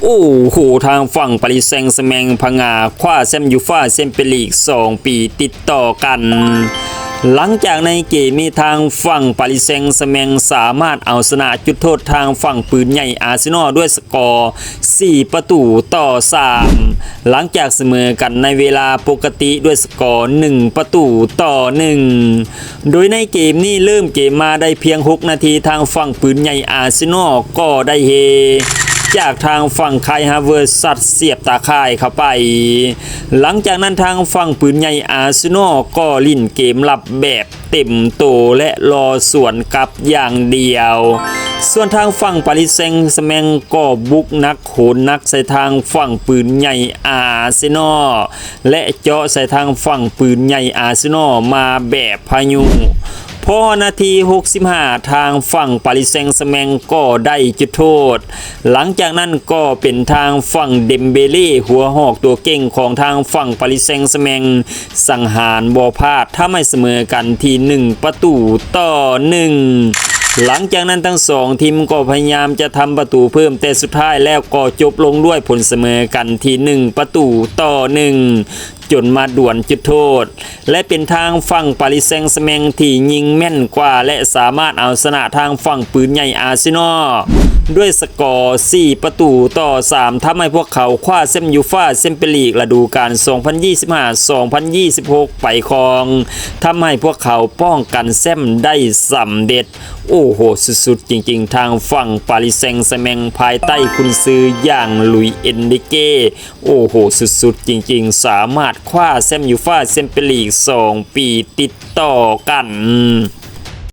ໂອ້ໂຫ ທາງຝັ່ງປາຣີແຊງແຊງແມັງພັງງາຄວ້າແຊ້ມຢູຟາແຊມປຽນລີກສອງປີຕິດຕໍ່ກັນ. ຫຼັງຈາກໃນເກມນີ້ ທາງຝັ່ງປາຣີແຊງແຊງແມັງສາມາດເອົາຊະນະຈຸດໂທດທາງຝັ່ງປືນໃຫຍ່ອາເຊນອລດ້ວຍສະກໍສີ່ປະຕູຕໍ່ສາມ ຫຼັງຈາກສະເໝີກັນໃນເວລາປົກກະຕິດ້ວຍສະກໍໜຶ່ງປະຕູຕໍ່ໜຶ່ງ. ໂດຍໃນເກມນີ້ເລີ່ມເກມມາໄດ້ພຽງຫົກນາທີ ທາງຝັ່ງປືນໃຫຍ່ອາເຊນອລກໍໄດ້ເຮ ຈາກທາງຝັ່ງຄາຍຮາເວີດຊັດສຽບຕາຂ່າຍເຂົ້າໄປ. ຫຼັງຈາກນັ້ນທາງຝັ່ງປືນໃຫຍ່ອາເຊນອລກໍຫຼິ້ນເກມລັບແບບເຕັມໂຕ ແລະລໍສວນກັບຢ່າງດຽວ. ສ່ວນທາງຝັ່ງປາຣີແຊງແຊງແມັງກໍບຸກໜັກໂຫນໜັກໃສ່ທາງຝັ່ງປືນໃຫຍ່ອາເຊນອລ ແລະເຈາະໃສ່ທາງຝັ່ງປືນໃຫຍ່ອາເຊນອລມາແບບພາຍຸ. ພໍຮອດນາທີຫົກສິບຫ້າ ທາງຝັ່ງປາຣີແຊງແຊງແມັງກໍໄດ້ຈຸດໂທດ. ຫຼັງຈາກນັ້ນກໍເປັນທາງຝັ່ງເດັມເບເລ ຫົວຫອກຕົວເກັ່ງຂອງທາງຝັ່ງປາຣີແຊງແຊງແມັງ ສັງຫານບໍ່ພາດ ທຳໃຫ້ສະເໝີກັນທີ່ໜຶ່ງປະຕູຕໍ່ໜຶ່ງ. ຫຼັງຈາກນັ້ນທັງສອງທີມກໍພະຍາຍາມຈະທຳປະຕູເພີ່ມ ແຕ່ສຸດທ້າຍແລ້ວກໍຈົບລົງດ້ວຍຜົນສະເໝີກັນທີ່ໜຶ່ງປະຕູຕໍ່ໜຶ່ງ ຈົນມາດວນຈຸດໂທດ ແລະເປັນທາງຝັ່ງປາຣີແຊງແຊງແມັງທີ່ຍິງແມ່ນກວ່າ ແລະສາມາດເອົາຊະນະທາງຝັ່ງປືນໃຫຍ່ອາເຊນອລດ້ວຍສະກໍສີ່ປະຕູຕໍ່ສາມ ທຳໃຫ້ພວກເຂົາຄວ້າແຊ້ມຢູຟາແຊມປຽນລີກລະດູການສອງພັນຊາວຫ້າ ສອງພັນຊາວຫົກໄປຄອງ ທຳໃຫ້ພວກເຂົາປ້ອງກັນແຊ້ມໄດ້ສຳເລັດ. ໂອ້ໂຫ ສຸດໆຈິງໆ ທາງຝັ່ງປາຣີແຊງແຊງແມັງ ພາຍໃຕ້ຄຸນຊື່ຢ່າງ ລຸຍ ເອັນລິເກ ໂອ້ໂຫ ສຸດໆຈິງໆ ສາມາດຄວ້າແຊ້ມຢູຟາແຊມປຽນລີກສອງປີຕິດຕໍ່ກັນ.